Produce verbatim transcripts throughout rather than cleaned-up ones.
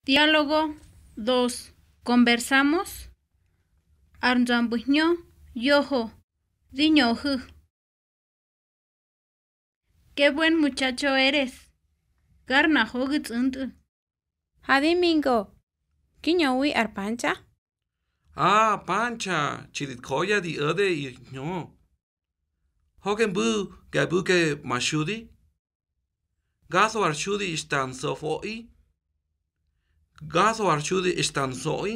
Diálogo dos. Conversamos. Ar nzömböhñö yoho di ñöhu̱. Qué buen muchacho eres. Gar nꞌar hoga tsꞌu̱ntꞌu̱. Ha di mingo, gi ñöwi ar Pancha. Ah, Pancha, chi di tjöya di o̱de ir hñö. Hoge mbu̱ ga ꞌbu̱ke ma xudi. Gatho ar xudi xta nsofoꞌi. Gatho ar xudi xta nsoꞌi.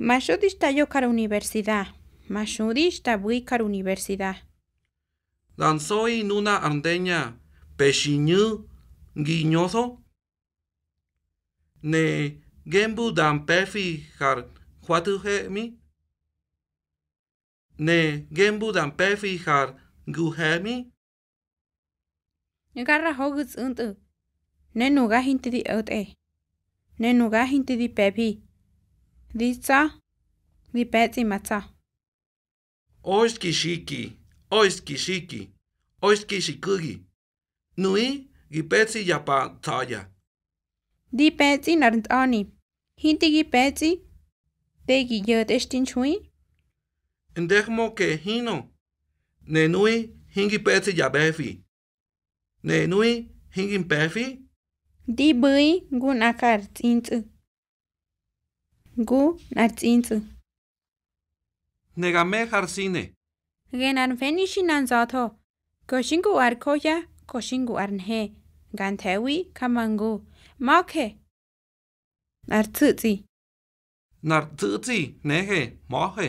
Ma xudi xta yo jar universidad. Ma xudi xta ꞌbu̱i jar universidad. Da nsoꞌi nuna ar ndeña pe xi ñu̱ ngi ñötho. Ne nge mbu da mpe̱fi har jwatuhe̱ꞌmi. Ne nge mbu da mpe̱fi har nguhe̱ꞌmi. Gar ra hoga tsꞌu̱ntꞌu̱, ne nuga hinto di o̱tꞌe, ne nuga hinto di pe̱fi. Di tsa̱, di pe̱tsꞌi ma tsa̱. Oxki xiki, oxki xiki, oxki xi ku̱gi. Nuꞌi gi pe̱tsꞌi ya pa tha̱ya. Di pe̱tsꞌi nꞌar ntꞌa̱ni, hinti gi pe̱tsꞌi, te gi ꞌyo̱tꞌe xti nxui. Ndehmoke hinꞌö, ne nuꞌi hingi pe̱tsꞌi ya ꞌbe̱fi. Ne nuꞌi hingi mpe̱fi. Di ꞌbu̱i ngu nꞌa kar tsꞌintsꞌu̱. Ngu nꞌar tsꞌintsꞌu̱. Ne ga me har sine. Genar mfeni xi na nza̱tho. Ko xi ngu ar johya, ko xi ngu ar nhe. Ga nthe̱wi, ja ma ngu. Ma̱je. Nꞌar tsu̱tsꞌi. Nar tsu̱tsꞌi, nhehe, ma̱je.